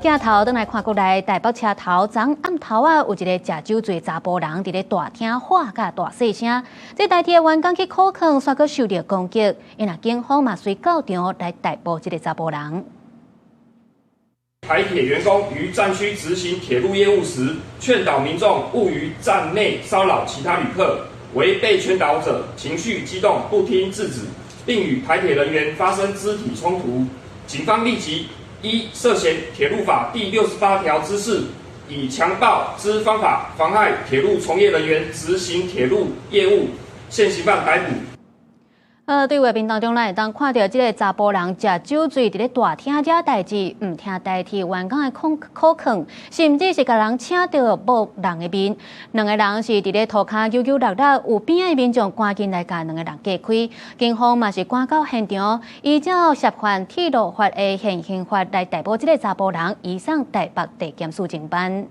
鏡頭轉來看國內台北車頭，昨暗頭仔，有一个食酒醉查埔人佇咧大廳喊甲大細聲，這台鐵員工去苦勸，煞閣受著攻擊，因為警方嘛隨到場來逮捕這个查埔人。台鐵員工於站區執行鐵路業務時，勸導民眾勿於站內騷擾其他旅客，違被勸導者情緒激動，不聽制止，並與台鐵人員發生肢體衝突，警方立即依涉嫌鐵路法第68條之四，以強暴之方法妨害鐵路從業人員執行鐵路業務，現行犯逮捕。對畫面當中，咱會當看著這个查埔人食酒醉，佇咧大廳惹代誌，毋聽台鐵員工的苦苦勸，甚至是共人請著摸人的面。兩个人是佇咧塗跤扭扭搦搦，有邊的民眾趕緊來共兩个人隔開。警方嘛是趕到現場，依照涉犯鐵路法的現行法來逮捕這个查埔人，移送台北地檢署偵辦。